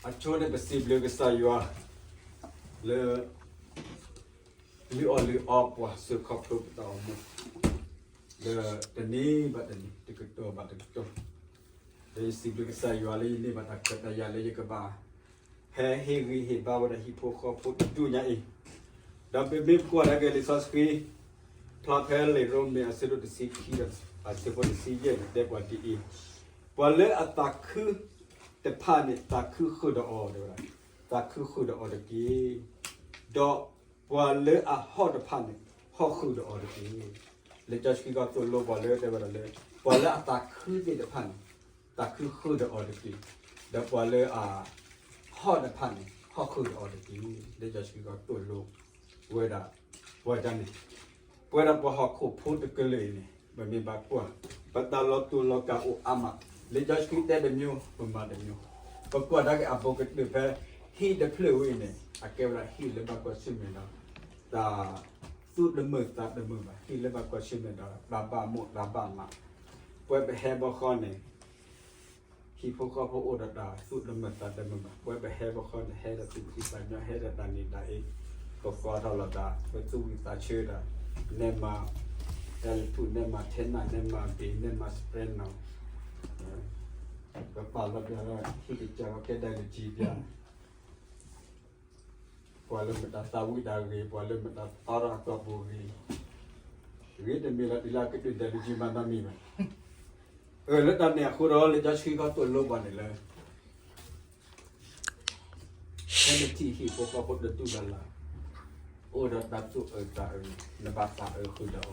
အဆိန့ၣ် ပစံးဘျုးကစၢ်ယွၤ လၢ လုၢ်အီၣ်လုၢ်အီပှၤ စၢၤခီဖျိပတၢ်အိၣ်မူ လၢတနံၤဘၣ်တနံၤ တကတီၢ်ဘၣ်တကတီၢ်, ဒီးယစံးဘျုးကစၢ်ယွၤလၢယန့ၢ်ဘၣ်တၢ်ခွဲးတၢ်ယာ်လၢယကဘၣ် ဟဲဟ့ၣ်ဂံၢ်ဟ့ၣ်ဘါဝဲဒၣ်ဟံၣ်ဖိဃီဖိတဒူၣ်ညါအံၤ, ဒီးပမ့ၢ်ကွၢ်ဒၣ်က့ၤလံာ်စီဆှံ ဖျါဖဲလံာ်ရိမ့ၤအဆၢဒိၣ်တဆံခံဒီး အဆၢဖိတဆံယဲၢ်န့ၣ် တဲပှၤဒ်အံၤ, ပှၤလၢအသးခုတဖၣ်န့ၣ် သးခုဃုာ်ဒီးအီၤ တဲဝဲဒၣ်, သးခုဃုာ်ဒီးအီၤတက့ၢ်. ဒီးပှၤလၢအဟီၣ်တဖၣ်န့ၣ် ဟီၣ်ဃုာ်ဒီးအီၤတက့ၢ်. လံာ်စီဆှံကီၢ်သိၣ်လိပှၤလၢတဲဝဲဒၣ်လၢ ပှၤလၢအသးခုသ့ၣ်တဖၣ်န့ၣ် သးခုဃုာ်ဒီးအီၤတက့ၢ်. ဒီးပှၤလၢအ ဟီၣ်တဖၣ်န့ၣ် ဟီၣ်ဃုာ်ဒီးအီၤတက့ၢ်. လံာ်စီဆှံကီၢ်သိၣ်လိဝဲဒၣ် ပှၤတၢ်န့ၣ် ပဝဲဒၣ်ပှၤဟီၣ်ခိၣ်ဖိတကလုာ်အံၤန့ၣ် ပမ့ၢ်ဘၣ်ကွၢ် ပတၢ်လီၤတူာ်လီၤကာ်အိၣ်အါမး, လံာ်စီဆှံတဲတမျိုး ပမၤတမျိုး, ပကွၢ်ဒၣ်က့ၤအဘူးကတၢၢ်ဖဲ ဟံၣ်တဖျၢၣ်ဝဲအံၤန့ၣ် အကဲဝဲဒၣ်ဟံၣ်လၢဘၣ်ကွၢ်ဆၢၣ်မဲာ်ဒီး တၢ်သူၣ်တမုာ်သးတမုာ်ဘၣ်, ဟံၣ်လၢဘၣ်ကွၢ်ဆၢၣ်မဲာ်ဒီး တၢ်ဘၣ်မိၣ်တၢ်ဘၣ်မး, ပဝဲပဟဲဘီဃီန့ၣ် ဟံၣ်ဖိဃီဖိအိၣ်ဒီးတၢ်သူၣ်တမုာ်သးတမုာ်ဘၣ်. ပဝဲပဟဲဘီဃီန့ၣ် ဟဲဒီးသူၣ်ဖှံသးညီ, ဟဲဒီးတၢ်နံၤတၢ်အ့, ပကိးထီၣ်လိာ်သး ပသူၣ်ဝံၣ်သးဆၢဒီး နဲမၤ L two, နဲမၤ Tena, နဲမၤ B, နဲမၤ Soprano, ပပာ်လီၤပျီဒီး ဟံၣ်ကစၢ်လီၤကဲဒၣ်လၢကံပျၢ် ပှၤလၢမတၤသးဝံၣ်တၢ်ဂ့ၤ, ပှၤလၢမတၤသီထီၣ်အကီၢ်ပူၤဂ့ၤ, ဂ့ၤတမံၤလီၤ တုၤလၢအကတၢၢ်ဒဲးလူၤကံမၤနီတမံၤဘၣ်. အၢ လၢတၢ်န့ၣ်အဃိဒီး လံာ်စီဆှံကီၢ်သိၣ်လိပှၤန့ၣ်လၢ ဖဲနထံၣ်ဟံၣ်ဖိဃီဖိတဒူၣ်လၢ်လၢ် အိၣ်ဒီးတၢ်သူၣ်အၢသးအၢန့ၣ် နဘၣ်သးအၢဃုာ်ဒီးအီ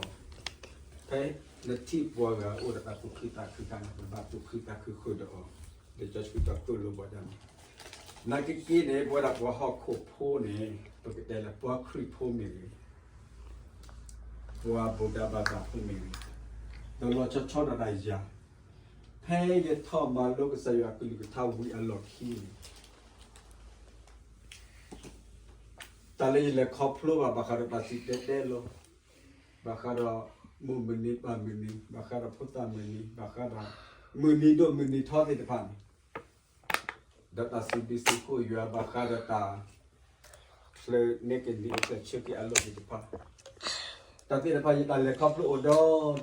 ၤ, ဖဲနထံၣ်ပှၤဂၤအိၣ်ဒီးတၢ်သူၣ်ခုသးခုအခါန့ၣ် နဘၣ်သူၣ်ခုသးခုဃုာ်ဒီးအီၤ, လံာ်စီဆှံကီၢ်သိၣ်လိပှၤန့ၣ် နာ်က့က့န့ၣ် ပဝဲဒၣ်ပှၤဟီၣ်ခိၣ်ဖိန့ၣ် ပကတဲလၢပှၤခရံာ်ဖိမ့ၢ်ဂ့ၤ, ပှၤဗုဒ္ဓဘာသာဖိမ့ၢ်ဂ့ၤ, တၢ်လီၤဆီဆီဒၣ်တၢ်ယၤ, ဖဲယထီၣ်မၤလိကစၢ်ယွၤအကလုၢ်ကထါဝံၤအလီၢ်ခံန့ၣ် တၢ်လၢယလဲၤခီဖျိဘၣ် ဘၣ်ဃးဒီးတၢ်စံၣ်တဲၤတဲလီၤ, ဘၣ်ဃးဒီး မိၢ်မုၢ်နံၤပၢ်မုၢ်နံၤ, ဘၣ်ဃးဒီးဖိသၣ်မုၢ်နံၤ, ဘၣ်ဃးဒီး မုၢ်နံၤဒိၣ်မုၢ်နံၤထီသ့ၣ်တဖၣ်န့ၣ် ဒီးတၢ်စံးဘျုးစံးဖှိၣ်ယွၤဘၣ်ဃးဒီးတၢ် ချၢန့ၢ်က့ၤလံာ်အကဆၢက့ၤအလီၢ်သ့ၣ်တဖၣ်, တၢ်သ့ၣ်တဖၣ်ယတၢ်လဲၤခီဖျိအိၣ်ဒီဒူၣ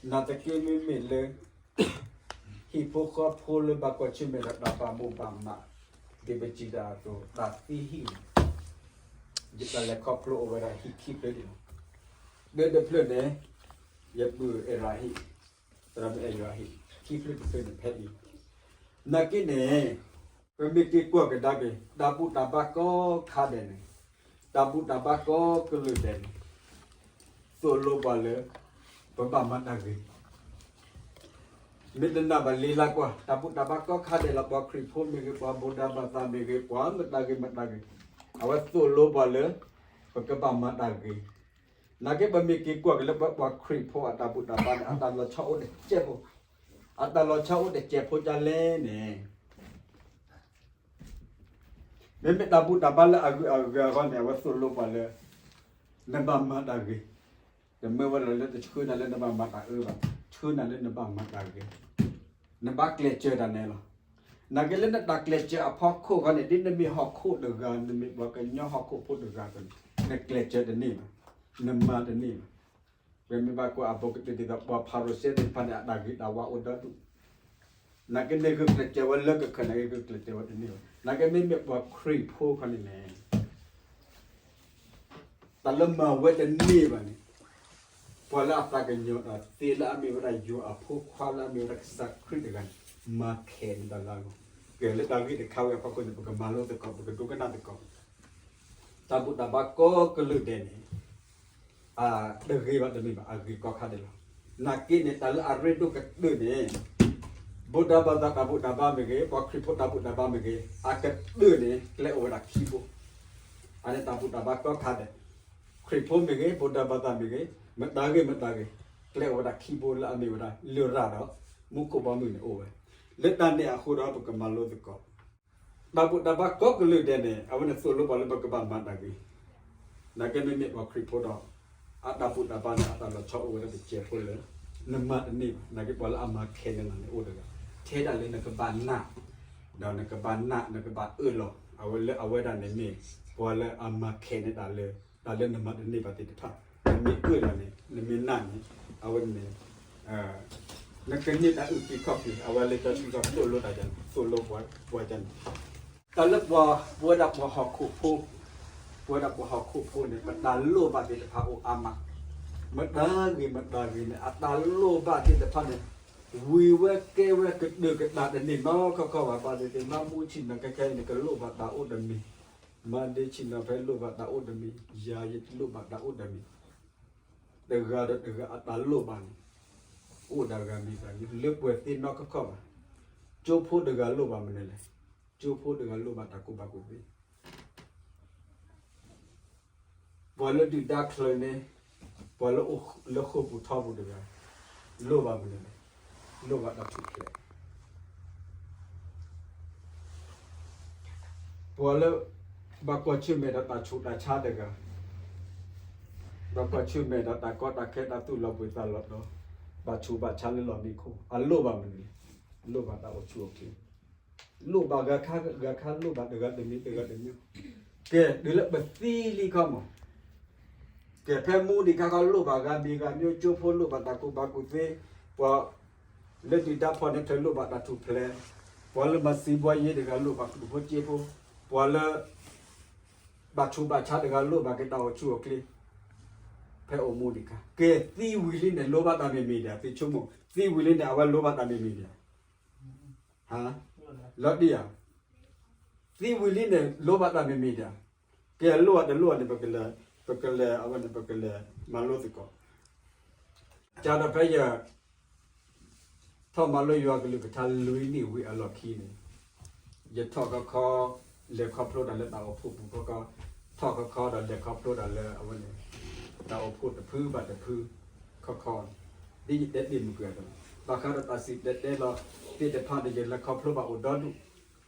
်, နာ်သက့မ့မ့ၢ်လၢ ဟံၣ်ဖိဃီဖိလၢဘၣ်ကွၢ်ဆၢၣ်မဲာ်ဒီးတၢ်ဘၣ်မိၣ်ဘၣ်မး, ဒ်ပစံးတၢ်အသိး တၢ်သံဟံၣ်န့ၣ် ယတၢ်လဲၤခီဖျိအိၣ်ဝဲဒၣ်ဟံၣ်ခံဖျၢၣ်န့ၣ်လီၤ. တၢတဖျၢၣ်န့ၣ် ယပုၢ်အဲၣ်ယၤဟံၣ်, သရၣ်မုၣ်အဲၣ်ယၤဟံၣ်, ခံဖျၢၣ်တဖျၢၣ်န့ၣ်ဖဲအံၤ, နာ်က့န့ၣ် ပမ့ၢ်က့ၤကွၢ်ကဒါက့ၤ တၢ်ဘူၣ်တၢ်ဘါကိးခါဒဲးန့ၣ်, တၢ်ဘူၣ်တၢ်ဘါကိးကလုာ်ဒဲးန့ၣ် သိၣ်လိပှၤလၢ ပဘၣ်မၤတၢ်ဂ့ၤ, မ့ၢ်တနာ်ဘၣ်လံလၢကွၢ် တၢ်ဘူၣ်တၢ်ဘါကိးခါဒဲးလီၤ ပှၤခရံာ်ဖိမ့ၢ်ဂ့ၤ ပှၤဗုဒ္ဓဘာသာမ့ၢ်ဂ့ၤ ပှၤမတၤဂ့ၤမတၤဂ့ၤ, အဝဲသိၣ်လိပှၤလၢ ပကဘၣ်မၤတၢ်ဂ့ၤ, နာ်က့ပမ့ၢ်က့ၤကွၢ်က့ၤလၢပှၤခရံာ်ဖိအတၢ်ဘူၣ်တၢ်ဘါန့ၣ် အတၢ်လီၤဆီအိၣ်တစဲးဖိ, အတၢ်လီၤဆီအိၣ်တစဲးဖိဒ်လဲၣ်န့ၣ် မ့မ့ၢ်တၢ်ဘူၣ်တၢ်ဘါလၢအဂုၤအဂၤအဂီၢ်န့ၣ် အဝဲသိၣ်လိပှၤလၢ နဘၣ်မၤတၢ်ဂ့ၤ, တမ့ၢ်ဝဲဒၣ်လၢတဆှၢနၤလၢနဘၣ်မၤတၢ်အၢဘၣ်, ဆှၢနၤလၢနဘၣ်မၤတၢ်ဂ့ၤ, နဘၣ်ကျဲးစၢးတၢ်န့ၣ်လီၤ. နာ်က့လၢနတၢ်ကျဲးစၢးအဖီခိၣ်အဂီၢ်န့ၣ် ဒ်နမ့ၢ်ဟီၣ်ခိၣ်တဂၤ နမ့ၢ်ပှၤကညီဟီၣ်ခိၣ်ဖိတဂၤအသိးန့ၣ် နကျဲးစၢးတန့ၢ်ဘၣ်, နမၤတန့ၢ်ဘၣ်. ပမ့ၢ်ဘၣ်ကွၢ်အဘူးကတၢၢ်ဒ်သိး ပှၤဖၤရံၤၡဲသ့ၣ်တဖၣ်န့ၣ် အတၢ်ဂ့ၤတၢ်ဝါအိၣ်ဒီဒူၣ်, နာ်က့န့ၣ်ဂုာ်ကျဲးစၢးဝဲလၢကခၢၣ် နာ်က့ဂုာ်ကျဲးစၢးဝဲတန့ၢ်ဘၣ်. နာ်က့မ့မ့ၢ်ပှၤခရံာ်ဖိခီန့ၣ်န့ၣ် တၢ်လၢမၤဝဲတန့ၢ်ဘၣ်န့ၣ် ပှၤလၢအသးကညီၤတၢ်သ့လၢအမ့ၢ်ဝဲဒၣ်ယွၤအဖိခွါလၢအမ့ၢ်ဝဲဒၣ်ကစၢ်ခရံာ်တဂၤန့ၣ် မၤခဲးန့ၢ်တၢ်လၢအဂီၢ်, ကဲလၢတၢ်ဂ့ၢ်တခါဝဲအဖီခိၣ်န့ၣ် ပကမၤလိသကိး ပကဒိကနၣ်သကိး တၢ်ဘူၣ်တၢ်ဘါကိးကလုာ်ဒဲးန့ၣ် အတဂ့ၤဘၣ်တမ့ၢ်ဘၣ် အဂ့ၤကိးခါဒဲးလီၤ. နာ်က့န့ၣ် တၢ်လၢအရ့ဒိၣ်ကတၢၢ်န့ၣ် ဗုဒ္ဓဘာသာ တၢ်ဘူၣ်တၢ်ဘါမ့ၢ်ဂ့ၤ, ပှၤခရံာ်ဖိတၢ်ဘူၣ်တၢ်ဘါမ့ၢ်ဂ့ၤ, အကတၢၢ်န့ၣ် ကျဲအိၣ်ဝဲဒၣ်ခံဘိ, အန့ၣ်တၢ်ဘူၣ်တၢ်ဘါကိးခါဒဲး, ခရံာ်ဖိမ့ၢ်ဂ့ၤ, ဗုဒ္ဓဘာသာမ့ၢ်ဂ့ၤ, မတၤဂ့ၤမတၤဂ့ၤ, ကျဲအိၣ်ဝဲဒၣ်ခံဘိလၢအမ့ၢ်ဝဲဒၣ် လုၢ်ရၢ်ဒီး မူခိၣ်ဘီမုၢ်န့ၣ်အိၣ်ဝဲ. လၢတၢ်န့ၣ်အဃိဒီး ပကမၤလိသကိး တၢ်ဘူၣ်တၢ်ဘါကိးကလုာ်ဒဲးန့ၣ် အဝဲန့ၣ်သိၣ်လိပှၤလၢပကဘၣ်မၤတၢ်ဂ့ၤ, နာ်က့မ့မ့ၢ်ပှၤခရံာ်ဖိဒီး အတၢ်ဘူၣ်တၢ်ဘါန့ၣ် အတၢ်လီၤဆီအိၣ်ဝဲဒၣ်တစဲးဖိလၢ နမၤတန့ၢ်ဘၣ်. နာ်က့ပှၤလၢအမၤခဲးန့ၢ်နၤန့ၣ်အိၣ်တဂၤ, ထဲဒၣ်လၢနကဘၣ်နာ် ဒီးနကဘၣ်နာ် နကဘၣ်အၢၣ်လီၤ အဝဲလၢအဝဲဒၣ်န့ၣ်မ့ၢ် ပှၤလၢအမၤခဲးန့ၢ်တၢ်လၢ တၢ်လၢနမၤတန့ၢ်ဘၣ်သ့ၣ်တဖၣ်, နမ့ၢ်အၢၣ်လီၤန့ၣ် နမ့ၢ်နာ်န့ၣ် အဝဲန့ၣ် နကန့ၢ်တၢ်အုၣ်က့ၤခီၣ်က့ၤ အဝဲလၢတၢ်ဆူၣ်ထီၣ်သိၣ်လိတၢ်ယၤန့ၣ် သိၣ်လိပှၤယၤန့ၣ် တၢ်လၢပှၤ ပဝဲဒၣ်ပှၤဟီၣ်ခိၣ်ဖိ, ပဝဲဒၣ်ပှၤဟီၣ်ခိၣ်ဖိန့ၣ် ပတၢ်လိၣ်ဘၣ်သ့ၣ်တဖၣ်အိၣ်အါမး, မတၤဂ့ၤမတၤဂ့ၤန့ၣ် အတၢ်လိၣ်ဘၣ်သ့ၣ်တဖၣ်န့ၣ် ဝံၤဝဲကဲဝဲကဒုးကဒါတန့ၢ်နီၢ်ခီၣ်ခီၣ်ဘၣ် ဘၣ်သ့ၣ်သ့ၣ် မါမူဆံၣ်နီၤခဲခဲအံၤန့ၣ် ကလိၣ်ဘၣ်တၢ်အိၣ်တမံၤ, မါဒ့ဆံၣ်နီၤဖဲလိၣ်ဘၣ်တၢ်အိၣ်တမံၤ, ယၤယလိၣ်ဘၣ်တၢ်အိၣ်တမံၤ, တဂၤဒီးတဂၤအတၢ်လိၣ်ဘၣ်န့ၣ် အိၣ်ဒၣ်ဂၤမံၤဂၤမံၤ လၢပှဲၤသ့ၣ်နီၢ်ခီၣ်ခီၣ်ဘၣ်, ကၠိဖိတဂၤလိၣ်ဘၣ်မနုၤလဲၣ်, ကၠိဖိတဂၤလိၣ်ဘၣ်တၢ်ကူၣ်ဘၣ်ကူၣ်သ့ ပှၤလၢဒုၣ်ဒါချၢန့ၣ်, ပှၤလၢအိၣ်လၢဃိာ်ပူၤထီပူၤတဂၤ, လိၣ်ဘၣ်မနုၤလဲၣ်, လိၣ်ဘၣ်တၢ်ထူၣ်ဖျဲး, ပှၤလၢ ဘၣ်ကွၢ်ဆၢၣ်မဲာ်ဒီးတၢ်ဆူးတၢ်ဆါတဂၤ, ဘၣ်ကွၢ်ဆၢၣ်မဲာ်ဒီးတၢ်ကီတၢ်ခဲတၢ်သူၣ်လီၤပှ့ၤသးလီၤဒီး, ဘၣ်ဆူးဘၣ်ဆါလၢလီၢ်မံခိၣ် အလိၣ်ဘၣ်မနုၤလဲၣ်, လိၣ်ဘၣ်တၢ်အိၣ်ဆူၣ်အိၣ်ချ့ လိၣ်ဘၣ်ဂၤခါဂၤခါ လိၣ်ဘၣ်တဂၤတမံၤတဂၤတမံၤ, ကဲ တုၤလၢပသံလံခီမး, ကဲ ဖဲမူဒံးခါခီ လိၣ်ဘၣ်ဂၤမံၤဂၤမံၤ ကၠိဖိလိၣ်ဘၣ်တၢ်ကူၣ်ဘၣ်ကူၣ်သ့, ပှၤလၢဒုၣ်ဒါဖီၣ်န့ၢ်ချၢလိၣ်ဘၣ်တၢ်ထူၣ်ဖျဲး, ပှၤလၢမၤစံးဘှီယ့တဂၤလိၣ်ဘၣ်ဒူၣ်ဖိစ့ဖိ, ပှၤလၢ ဘၣ်ဆူးဘၣ်ဆါတဂၤလိၣ်ဘၣ်က့ၤတၢ်အိၣ်ဆူၣ်အိၣ်ချ့, ဖဲအိၣ်မူဒံးခါ, ကဲ သံဝံၤလံန့ၣ် လိၣ်ဘၣ်တၢ်မံၤမံၤဒံး သုဆိကမိၣ်, သံဝံၤလံန့ၣ် အဝဲလိၣ်ဘၣ်တၢ်မံၤမံၤဒံး လီၤတံၢ်ဧါ, သံဝံၤလံန့ၣ် လိၣ်ဘၣ်တၢ်မံၤမံၤဒံး, ကဲလိၣ်အတလိၣ်န့ၣ် ပကလဲၤ, ပကလဲၤ အဝဲန့ၣ် ပကလဲၤမၤလိသကိး, ကဒီးဖဲယ ထီၣ်မၤလိယွၤကလုၢ်ကထါလွံၢ်နံၣ်ဝံၤအလီၢ်ခံန့ၣ်, ယထီၣ်ခီခီ လဲၤခီဖျိတၢ်လၢတၢ်အိၣ်ဖှိၣ်ပူၤခီခီ, ထီၣ်ခီခီဒီးလဲၤခီဖျိတၢ်လၢအဝဲန့ၣ် တၢ်အိၣ်ဖှိၣ်တဖုဘၣ်တဖုခီခီန့ၣ်, ဒ်ယတဲတ့ၢ်မုၢ်ကွံာ်အသိး, ဘၣ်ဃးဒီးတၢ်စံၣ်တဲၤတဲလီၤသ့ၣ်တဖၣ်န့ၣ် ယလဲၤခီဖျိဘၣ်အိၣ်ဒီဒူၣ်,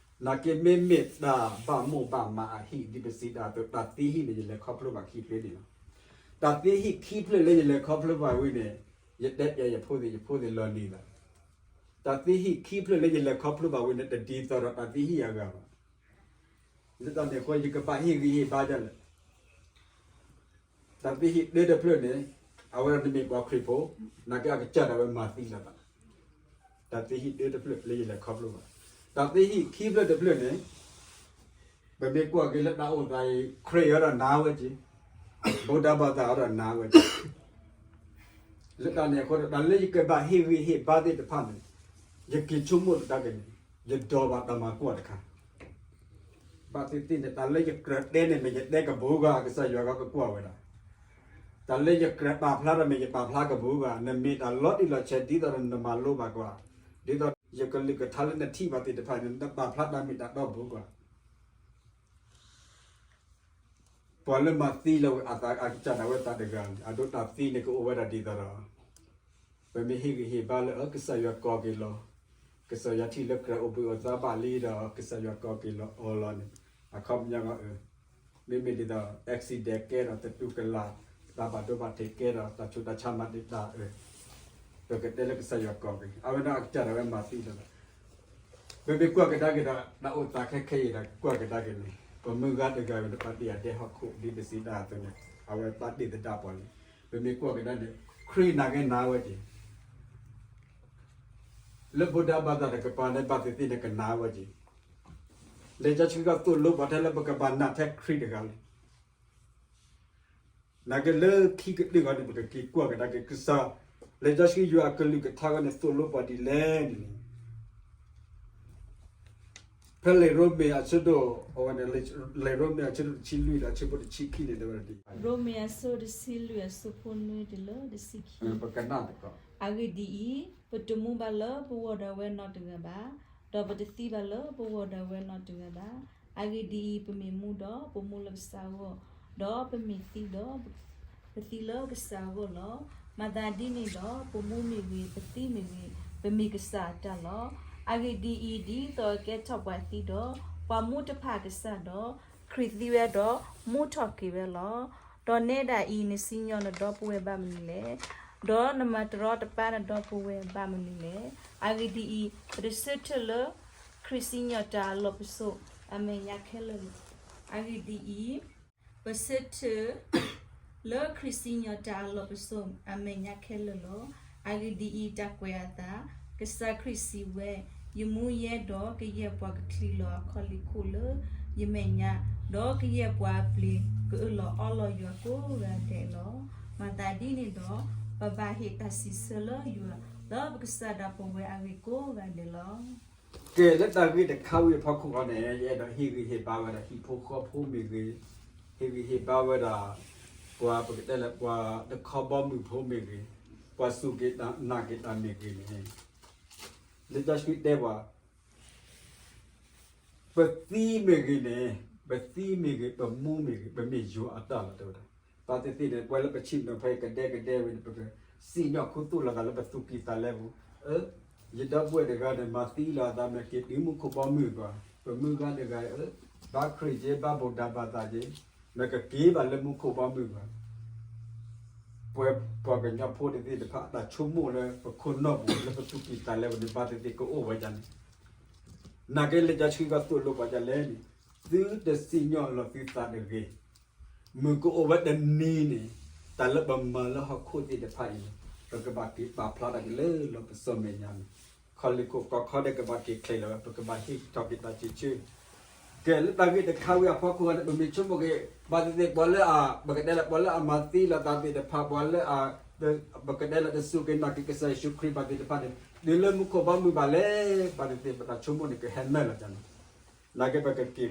နာ်က့မ့မ့ၢ်တၢ်ဘၣ်မိၣ်ဘၣ်မးအဟံၣ်ဒ်ပစံးတၢ်အသိး တၢ်သံဟံၣ်န့ၣ် ယလဲၤခီဖျိဘၣ်ခံဖျၢၣ်န့ၣ်လီၤ. တၢ်သံဟံၣ်ခံဖျၢၣ်လၢယလဲၤခီဖျိဘၣ်ဝံၤန့ၣ်, ယတဲပျးယဖိသ့ၣ် ယဖိသ့ၣ်လီၤနံၤဘၣ်. တၢ်သံဟံၣ်ခံဖျၢၣ်လၢယလဲၤခီဖျိဘၣ်ဝံၤန့ၣ် တဒ်သိးဒီးတၢ်သံဟံၣ်အဂၤဘၣ်. လၢတၢ်န့ၣ်အဃိ ယကဘၣ်ဟ့ၣ်ဂံၢ်ဟ့ၣ်ဘါဒ်လဲၣ်. တၢ်သံဟံၣ်တၢတဖျၢၣ်န့ၣ်, အဝဲဒၣ်နမ့ၢ်ပှၤခရံာ်ဖိ, နာ်က့အကစၢ်ဒၣ်ဝဲမၤသံလီၤသး. တၢ်သံဟံၣ်တၢတဖျၢၣ်လၢယလဲၤခီဖျိဘၣ်. တၢ်သံဟံၣ်ခံဖျၢၣ်တဖျၢၣ်န့ၣ်, ပမ့ၢ်ကွၢ်က့ၤလၢတၢ်အိၣ်သးအံၤ ခရံာ်အံၤဒီးနၤဝဲက့ၤ, ဗုဒ္ဓဘာသာအံၤဒီးနၤဝဲက့ၤ လၢတၢ်န့ၣ်အဃိဒီး တၢ်လၢယကဘၣ်ဟ့ၣ်ဂံၢ်ဟ့ၣ်ဘါသ့ၣ်တဖၣ်န့ၣ်, ယက့ၤဆိကမိၣ်တၢ်က့ၤန့ၣ်, ယဒိးဘၣ်တၢ်မၤကွၢ်တခါ ဘၣ်သ့ၣ်သ့ၣ်န့ၣ် တၢ်လၢယကြၢးတဲန့ၣ် မ့ၢ်ယတဲကဘိဂၤ ကစၢ်ယွၤကကွၢ်ဝဲဒၣ်. တၢ်လၢယကြၢးပာ်ဖျါဒီး မ့ၢ်ယပာ်ဖျါကဘိဂၤ, နမ့ၢ်တၢ်လီၤတံၢ်လီၤဆဲး ဒ်သိးဒီးနမၤလိဘၣ်ကွၢ်, ဒ်သိးယကလုၢ်ကထါလၢနထံၣ်ဘၣ်သ့ၣ်တဖၣ်န့ၣ် နပာ်ဖျါတၢ်မ့ၢ်တၢ်တီဘိကွၢ်. ပှၤလၢမၤသံလၢဝဲအသးအကစၢ်ဒၣ်ဝဲသးတဂၤန့ၣ် အဒိတၢ်သံန့ၣ်ကအိၣ်ဝဲဒၣ်ဒ်သိးဒီး ပမ့ၢ်ဟ့ၣ်ဂံၢ်ဟ့ၣ်ဘါလၢ အ ကစၢ်ယွၤကိးက့ၤလီၤ, ကစၢ်ယွၤထံၣ်လၢကြၢးအိၣ်ဘှံးအိၣ်သါဘၣ်လံဒီး ကစၢ်ယွၤကိးက့ၤလီၤအီၤလီၤန့ၣ် အခီပညီအၢ မ့မ့ၢ်ဒ်သိး accident ကဲဒီးသတူၢ်ကလာ်, တၢ်ဘၣ်ဒိဘၣ်ထံးကဲဒီး တၢ်ဆူးတၢ်ဆါမၤတ့ၢ်တၢ်အၢ ပကတဲလၢကစၢ်ယွၤကိးက့ၤ အဝဲဒၣ်အကစၢ်ဒၣ်ဝဲမၤသံလီၤ. ပမ့ၢ်ကွၢ်ကဒါက့ၤဒီး တၢ်အိၣ်သးခဲခဲအံၤဒီး ကွၢ်ကဒါက့ၤန့ၣ် ပမုၢ်ဂၤတဂၤဂ့ၤ ပှၤတ့ၢ်အဒဲဟီၣ်ခိၣ်ဒ်ပစံးတၢ်အသိးန့ၣ် အဝဲသးတ့ၢ်သဒၣ်ပှၤလံ. ပမ့ၢ်ကွၢ်ကဒါန့ၣ် ခရံာ်နာ်က့ၤနၤဝဲက့ၤ လၢ ဗုဒ္ဓဘာသာ တကပၤန့ၣ် ဘၣ်သ့ၣ်သ့ၣ်န့ၣ်ကနၣ်ဝဲက့ၤ, လံာ်စီဆှံကသိၣ်လိပှၤထဲလၢပကဘၣ်နာ်ထဲခရံာ်တဂၤလံ. နာ်က့ၤလၢခံကတၢၢ်ဂီၤန့ၣ် ပကက့ၤကွၢ်ကဒါက့ၤကစၢ်, လံာ်စီဆှံယွၤအကလုၢ်ကထါဂီၤန့ၣ် သိၣ်လိပှၤဒ်လဲၣ်န့ၣ် ဖဲလံာ်ရိမ့ၤအဆၢဒိၣ်, အဝဲန့ၣ် လံာ်ရိမ့ၤအဆၢဒိၣ်တဆံလွံၢ်ဒီးအဆၢဖိတဆံခံန့ၣ် တဲဝဲဒ်အံၤ, ရိမ့ၤအဆၢဒိၣ်တဆံလွံၢ်အဆၢဖိနွံတုၤလၢတဆံခံ, ပကနၣ်သကိး, အဂ့ၢ်ဒ်အံၤ, ပတမူဘၣ်လၢပဂီၢ်ဒၣ်ဝဲနီတဂၤဘၣ်, ဒီးပတသံဘၣ်လၢပဂီၢ်ဒၣ်ဝဲနီတဂၤဘၣ်. အဂ့ၢ်ဒ်အံၤ, ပမ့ၢ်မူဒီး ပမူလၢကစၢ်အဂီၢ်, ဒီးပမ့ၢ်သံဒီး ပသံလၢကစၢ်အဂီၢ်လီၤ. မၤသးဒ်န့ၣ်ဒီး ပမူမ့ၢ်ဂ့ၤ, ပသံမ့ၢ်ဂ့ၤ, ပမ့ၢ်ကစၢ်အတၢ်လီၤ. အဂ့ၢ်ဒ်အံၤ, ဒ်သိးအကဲထီၣ်ပှၤသံဒီး ပှၤမူတဖၣ်အကစၢ်ဒီး, ခရံာ်သံဝဲဒီး မူထီၣ်က့ၤဝဲလီၤ. ဒီးနဲဒၣ်အံၤ, နစံၣ်ညီၣ်နဒီပုၢ်ဝဲၢ်ဘၣ်မနုၤလဲၣ်, ဒီးနမၤတရီတပါနဒီပုၢ်ဝဲၢ်ဘၣ်မနုၤလဲၣ်. အဂ့ၢ်ဒ်အံၤ, ပတဆၢထၢၣ်လၢ ခရံာ်စံၣ်ညီၣ်တၢ်အလီၢ်ပစိာ်အမဲာ်ညါခဲလၢာ်လီၤ. အဂ့ၢ်ဒ်အံၤ, ပဆၢထၢၣ် လၢခရံာ်စံၣ်ညီၣ်တၢ်အလီၢ်ပစိာ်အမဲာ်ညါခဲလၢာ်လီၤ. အဂ့ၢ်ဒ်အံၤ, တၢ်ကွဲးအသး, ကစၢ်ခရံာ်စံးဝဲ, ယမူယဲဒီးကယဲၢ်ပှၤကချံးလီၤအခီၣ်လ့ၣ်ခိၣ်လၢယမဲာ်ညါ, ဒီးကယဲၢ်ပှၤအပျ့ၤကအၢၣ်လီၤအီလီၤယွၤကိးဂၤဒဲးလီၤ. မၤသးဒ်န့ၣ်ဒီး, ပဘၣ်ဟ့ၣ်တၢ်စံးဆၢလၢယွၤ, လၢပကစၢ်ဒၣ်ပဝဲအဂ့ၢ်ကိးဂၤဒဲးလီၤ. ကဲ လၢတၢ်ဂ့ၢ်တခါဝံၤအဖီခိၣ်ဃီန့ၣ် ယအဲၣ်ဒိးဟ့ၣ်ဂံၢ်ဟ့ၣ်ဘါဝဲဒၣ်ဟံၣ်ဖိဃီဖိမ့ၢ်ဂ့ၤ, ဟ့ၣ်ဂံၢ်ဟ့ၣ်ဘါဝဲဒၣ် ပှၤပကတဲလၢပှၤတခီဘီမုၢ်ဖိမ့ၢ်ဂ့ၤ, ပှၤစူၢ်က့ၤနာ်က့ၤတၢ်မ့ၢ်ဂ့ၤန့ၣ်, လံာ်စီဆှံတဲပှၤ ပသံမ့ၢ်ဂ့ၤန့ၣ်, ပသံမ့ၢ်ဂ့ၤ, ပမူမ့ၢ်ဂ့ၤ, ပမ့ၢ်ယွၤအတၢ်လီၤ တဲဝဲဒၣ်. ဘၣ်သ့ၣ်သ့ၣ်န့ၣ် ပှၤလၢပဆ့ၣ်နီၤဖဲကဒဲကဒဲဝဲန့ၣ် ပကစံၣ်ညီၣ်ခူသူၣ်လိာ်သးလၢပသူၣ်ကံၢ်သးလဲပူၤ, အၢ, ယဒီပုၢ်ဝဲၢ်တဂၤန့ၣ် မၤသံလီၤအသးမ့ၢ်က့ၤတုၤမူခိၣ်ဘီမုၢ်ပှၤ, ပမုၢ်ဂၤတဂၤအံၤ အၢ, ဘါခရံာ်က့ၤ ဘါဘူၣ်တၢ်ဘၣ်သးက့ၤ, မ့ၢ်ကက့ၤဘၣ်လၢမူခိၣ်ဘီမုၢ်ပှၤ ပှၤကညီဖိတသ့ၣ်တဖၣ် တၢ်ဆိကမိၣ်လၢပခိၣ်နူာ်ပူၤ လၢပသူၣ်ကံၢ်သးလဲပူၤန့ၣ် ဘၣ်သ့ၣ်သ့ၣ်ကအိၣ်ဝဲဒၣ်န့ၣ်, နာ်က့လံာ်စီဆှံကသိၣ်လိပှၤဒ်လဲၣ်န့ၣ်, သုတစံၣ်ညီၣ်လီၤသုသးတဂ့ၤ, မုၢ်ကအိၣ်ဝဲတနံၤန့ၣ်, တၢ်လၢပမၤလၢဟီၣ်ခိၣ်သ့ၣ်တဖၣ်အံၤန့ၣ်, ပကဘၣ်က့ၤပာ်ဖျါတၢ်က့ၤလၢလီၢ်ပစိာ်မဲာ်ညါန့ၣ်, ခီလ့ၣ်ခိၣ်ကီၢ်ခီဒဲးကဘၣ်က့ၤချ့လီၤဝဲ ပကဘၣ်ဟ့ၣ်ထီၣ်က့ၤတၢ်စံးဆၢ ကဲ လၢတၢ်ဂ့ၢ်တခါဝံၤအဖီခိၣ်န့ၣ် ပမ့ၢ်ဆိကမိၣ်က့ၤ ဘၣ်သ့ၣ်သ့ၣ်ပှၤလၢအ, ပကတဲလၢပှၤလၢအမၤသံလီၤသးသ့ၣ်တဖၣ် ပှၤလၢအ, ပကတဲလၢတစူၢ်က့ၤနာ်က့ၤကစၢ်ယ့ၣ်ၡူးခရံာ်ဘၣ်သ့ၣ်တဖၣ်န့ၣ် တုၤလၢမူခိၣ်ဘီမုၢ်ဘၣ်လဲၣ် ဘၣ်သ့ၣ်သ့ၣ် ပတၢ်ဆိကမိၣ်န့ၣ် ကဟဲနုာ်လီၤန့ၣ်, နာ်က့ ပကက့ၤ,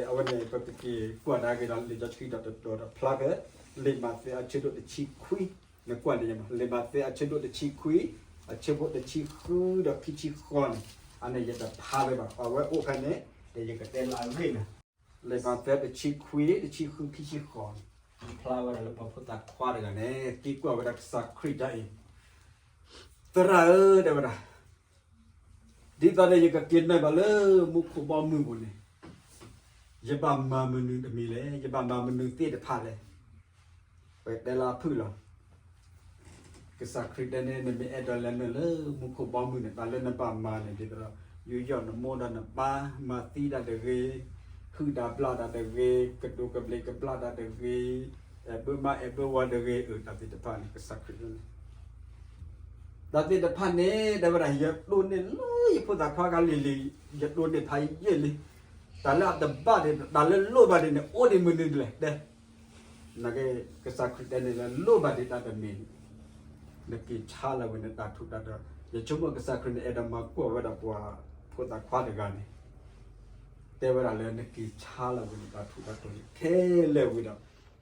အဝဲန့ၣ် ပကက့ၤကွၢ်ဒၣ်က့ၤဒီးလံာ်စီဆှံဒီးတတီၤဒီးဖျါဖဲ လံာ်မးသဲအဆၢဒိၣ်တဆံခွံ, နကွၢ်န့ၣ် လံာ်မးသဲအဆၢဒိၣ်တဆံခွံ, အဆၢဖိတဆံဃုဒီးခံဆံဃိးန့ၣ်, အန့ၣ်ယတဖးဝဲဘၣ် အဝဲအိၣ်ဖဲန့ၣ်, ဒီးယကတဲလၢအဂ့ၢ်န့ၣ်, လံာ်မးသဲတဆံခွံ, တဆံဃု ခံဆံဃိးန့ၣ်, ဖျါဝဲဒၣ်လၢပှၤဖိသၣ်ခွါတဂၤန့ၣ် သံကွၢ်ဝဲဒၣ်ကစၢ်ခရံာ်ဒ်အံၤ, သရၣ်ဧၢ တဲဝဲဒၣ် ဒ်သိးဒီးယကက့ၤနုာ်ဘၣ်လၢမူခိၣ်ဘီမုၢ်ပူၤန့ၣ်, ယဘၣ်မၤမနုၤတမံၤလဲၣ်, ယဘၣ်မၤမနုၤသ့ၣ်တဖၣ်လဲၣ်, ပတဲလၢအဖုၣ်လီၤ. ကစၢ်ခရံာ်တဲန့ၣ် နမ့ၢ်အဲၣ်ဒိးလဲၤနုာ်လၢမူခိၣ်ဘီမုၢ်န့ၣ် တၢ်လၢနဘၣ်မၤန့ၣ် ဒ်သိးဒီး ယူးယီၣ်နမိၢ်ဒီးနပၢ်, မၤသံတၢ်တဂ့ၤ, ဟုၣ်တၢ်ဘျၣ်တၢ်တဂ့ၤ, ကဒူးကဘျံးကဘျၣ်တၢ်တဂ့ၤ, အဲၣ်ဘၢမါအဲၣ်ဘၢဝၤတဂ့ၤ, အၢ တၢ်သ့ၣ်တဖၣ်န့ၣ် ကစၢ်ခရံာ်န့ၣ် တၢ်သ့ၣ်တဖၣ်န့ၣ် တဲဝဲဒၣ် ယတိၢ်န့ၢ်လၢယဖိသၣ်ခွါခါလံၤလံၤ, ယတိၢ်န့ၢ်ဖးယံာ်လံ. တၢ်လၢအတဘၣ်ဒံး တၢ်လၢလိၣ်ဘၣ်ဒံးန့ၣ် အိၣ်ဒံးမနုၤလဲၣ် တဲ. နာ်က့ ကစၢ်ခရံာ်တဲန့ၣ်လၢ လိၣ်ဘၣ်ဒံးတၢ်တမံၤန့ၣ် နက့ၤဆါလီၤဝဲနတၢ်ထူးတၢ်တီၤ. ယဆိကမိၣ်ကစၢ်ခရံာ်န့ၣ် အဲၣ်ဒိးမၤကွၢ်ဝဲဒၣ်ပှၤဖိသၣ်ခွါတဂၤန့ၣ် တဲဝဲဒၣ်လၢ နက့ၤဆါလီၤဝဲနတၢ်ထူးတၢ်တီၤခဲလၢာ်ဝံၤ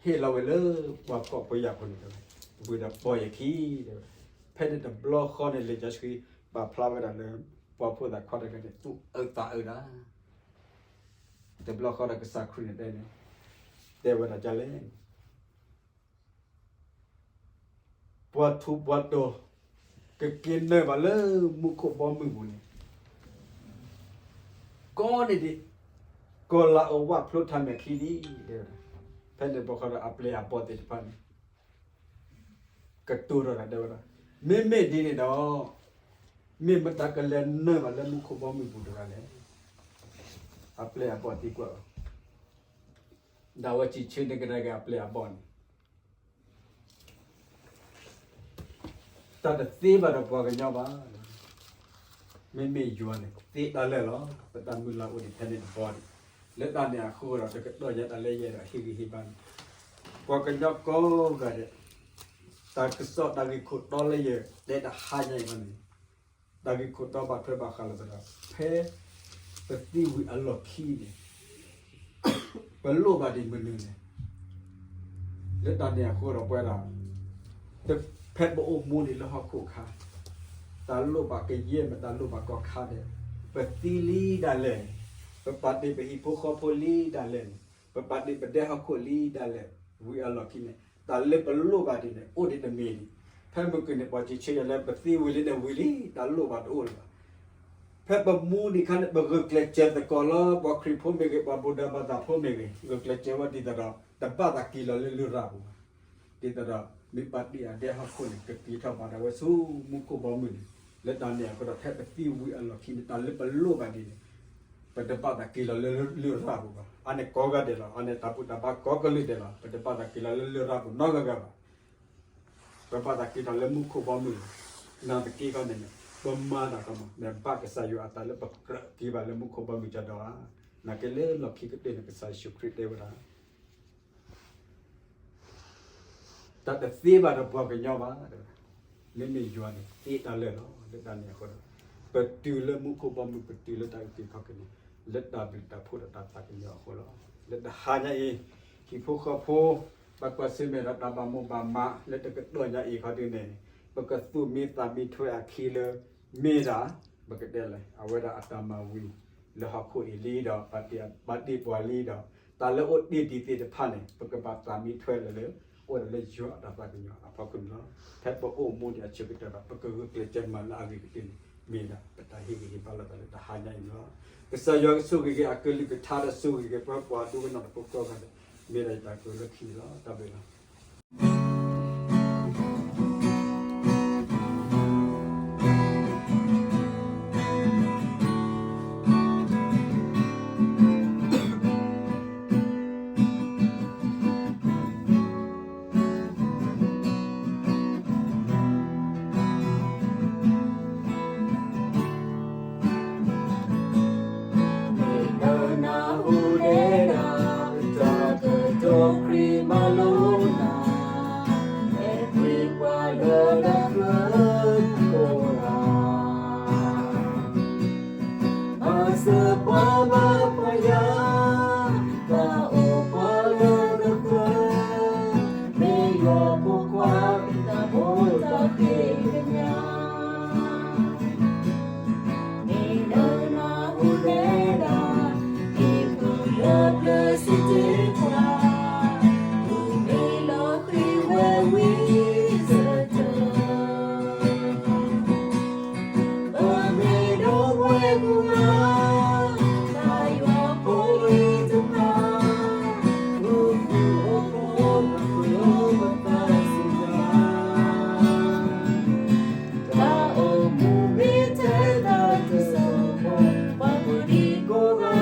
ဒီး ဟ့ၣ်လီၤဝဲလၢပှၤဖှီၣ်ဖိယာ်ဖိန့ၣ် တဲဝဲ, ဝံၤဒီးပိာ်ယခံ တဲဝဲ. ဖဲန့ၣ်တဘျီဃီန့ၣ် လံာ်စီဆှံပာ်ဖျါဝဲဒၣ်လၢ ပှၤဖိသၣ်ခွါတဂၤန့ၣ် သူၣ်အၢသးအၢဒၣ် တဘျီဃီဒီးကစၢ်ခရံာ်န့ၣ်တဲန့ၣ် တဲဝဲဒၣ်ဒ်လဲၣ်န့ၣ် ပှၤထူးပှၤတီၤ ကက့ၤနုာ်ဘၣ်လၢမူခိၣ်ဘီမုၢ်ပူၤန့ၣ် ကိးနံၤဒဲး ကီၤလၤအဝၣ်ဖျိထးမဲာ်ချံဒံး တဲဝဲဒၣ်. ဖဲန့ၣ်တဘျီဃီဒီးအပျဲၢ်အဘီၣ်သ့ၣ်တဖၣ်န့ၣ် ကတိၤထီၣ်တၢ်တဲဝဲဒၣ်, မ့မ့ၢ်ဒ်န့ၣ်ဒီး မ့ၢ်မတၤကလဲၤနုာ်ဘၣ်လၢမူခိၣ်ဘီမုၢ်ပူၤတဂၤလဲၣ်. အပျဲၢ်အဘီၣ်သံကွၢ်အီၤ, ဒီးအဝဲစံးဆၢန့ၢ်ကဒါက့ၤအပျဲၢ်အဘီၣ်န့ၣ် တၢ်တသ့ဘၣ်ဒီးပှၤကညီဘၣ်. မ့မ့ၢ်ယွၤန့ၣ် သ့တၢ်လၢာ်လီၤ. ပတၢ်မုၢ်လၢ်အိၣ်ဒံးဖဲန့ၣ်တဘီဒံး. လၢတၢ်န့ၣ်အဃိဒီး တကတီၢ်ညါတၢ်လၢယအဲၣ်ဒိးဟ့ၣ်ဂံၢ်ဟ့ၣ်ဘါန့ၣ် ပှၤကညီကိးဂၤဒဲး တၢ်ကစီၣ်တၢ်ဂ့ၢ်ခိၣ်တီလၢယတဲတဟါညါအံၤန့ၣ် တၢ်ဂ့ၢ်ခိၣ်တီဘၣ်ထွဲဘၣ်ဃးလိာ်သးဒီး ဖဲပသံဝံၤအလီၢ်ခံန့ၣ် ပလိၣ်ဘၣ်ဒံးမနုၤလဲၣ်. လၢတၢ်န့ၣ်အဃိဒီးပဝဲဒၣ် ဖဲပအိၣ်မူဒံးလၢဟီၣ်ခိၣ်အခါ တၢ်လိၣ်ဘၣ်ကယဲၢ်မ့ၢ်တၢ်လိၣ်ဘၣ်ကီၢ်ခါဒဲး ပသံလံဒၣ်လဲာ်န့ၣ် ပပာ်တ့ၢ်ပဟံၣ်ဖိဃီဖိလံဒၣ်လဲာ်န့ၣ် ပပာ်တ့ၢ်ပဒဲဟီၣ်ခိၣ်လံဒၣ်လဲာ် ဝံၤအလီၢ်ခံန့ၣ် တၢ်လၢပလိၣ်ဘၣ်ဒံးန့ၣ် အိၣ်ဒံးတမံၤန့ၣ် ဖဲမုၢ်ကန့ၣ် ပှၤစံးဆၢယၤလၢပသံဝံၤလံန့ၣ်ဝံၤလံ တၢ်လိၣ်ဘၣ်တအိၣ်လၢၤဘၣ်. ဖဲပမူဒံးအခါန့ၣ် ပဂုာ်ကျဲးစၢးသကိးလၢ ပှၤခရံာ်ဖိမ့ၢ်ဂ့ၤ ပှၤဘူၣ်တၢ်ဘၣ်သးဖိမ့ၢ်ဂ့ၤ ဂုာ်ကျဲးစၢးဝဲဒ်သိးဒီး တဘၣ်သးက့ၤလီၤလၢလရာ်ပူၤဘၣ်. ဒ်သိးဒီး မ့ၢ်ပာ်တ့ၢ်အဒဲဟီၣ်ခိၣ်န့ၣ် ကက့ၤထီၣ်ဘၣ်ဒၣ်ဝဲဆူမူခိၣ်ဘီမုၢ်န့ၣ် လၢတၢ်န့ၣ်အဃိဒီး ဖဲပသံဝံၤအလီၢ်ခံန့ၣ် တၢ်လၢပလိၣ်ဘၣ်ဒ်န့ၣ် ပတဘၣ်သးက့ၤလီၤလၢလရာ်ပူၤဘၣ်. အါန့ၢ်ကိးဂၤဒဲးလီၤ. အါန့ၢ်တၢ်ဘူၣ်တၢ်ဘါကိးကလုာ်ဒဲးလီၤ. ပတဘၣ်သးက့ၤလီၤလၢလရာ်ပူၤနီတဂၤဂၤဘၣ်. ပဘၣ်သးက့ၤထီၣ်လၢမူခိၣ်ဘီမုၢ်လီၤ. နာ်သက့ခီန့ၣ်န့ၣ် ပမၤတၢ်ကမၣ် မ့ၢ်ဘၣ်ကစၢ်ယွၤအသးလၢပကြၢးက့ၤဘၣ်လၢမူခိၣ်ဘီမုၢ်ကဒီးဧါ. နာ်က့လၢလီၢ်ခံကတၢၢ်န့ၣ် ကစၢ်ယ့ၣ်ၡူးခရံာ်တဲဝဲဒၣ် တၢ်တသ့ဘၣ်ဒီးပှၤကညီဘၣ်. မ့မ့ၢ်ယွၤန့ၣ် သ့တၢ်လၢာ်လီၤ. လၢတၢ်န့ၣ်အဃိဒီး ပတုၤလၢမူခိၣ်ဘီမုၢ် ပတုၤလၢတၢ်အုၣ်က့ၤခီၣ်က့ၤန့ၣ် လၢတၢ်ဘျုးတၢ်ဖှိၣ်ဒီးတၢ်သးကညီၤအဃိလီၤ. လၢတဟါညါအံၤ ဟံၣ်ဖိဃီဖိ ဘၣ်ကွၢ်ဆၢၣ်မဲာ်ဒီးတၢ်ဘၣ်မိၣ်ဘၣ်မး လၢတကတီၢ်ညါအံၤခီဒုန့ၣ် ပကသူၣ်မံသးမံထွဲအခံလၢ မ့ၢ်ဒၣ် ပကတဲလဲၣ် အဝဲဒၣ်အတၢ်မၤဝံၤ လၢဟီၣ်ခိၣ်အံၤလံဒီး ဘၣ်တ့ပှၤလံဒီး တၢ်လၢအိၣ်တ့ၢ်ဒံးသ့ၣ်တဖၣ်န့ၣ် ပကဘၣ်သးမံထွဲလၢလၢ အိၣ်ဒီးလၢယွၤအတၢ်သးကညီၤအဖီခိၣ်န့ၣ်လီၤ. ဖဲပအိၣ်မူဒံးအဆၢကတီၢ်ဒီး ပကဂုာ်ကျဲးစၢးမၤလၢအဂ့ၤကတၢၢ်န့ၣ် မ့ၢ်ဒၣ်ပတၢ်ဟ့ၣ်ဂံၢ်ဟ့ၣ်ဘါလိာ်သးလၢတဟါညါအံၤန့ၣ်လီၤ. ကစၢ်ယွၤကဆိၣ်ဂ့ၤက့ၤအကလုၢ်ကထါဒီးဆိၣ်ဂ့ၤက့ၤပှၤကိးဂၤဒဲး မ့ၢ်ဒၣ်ယတၢ်ကတိၤလၢခံန့ၣ်လီၤ. တၢ်ဘျုးလီၤ.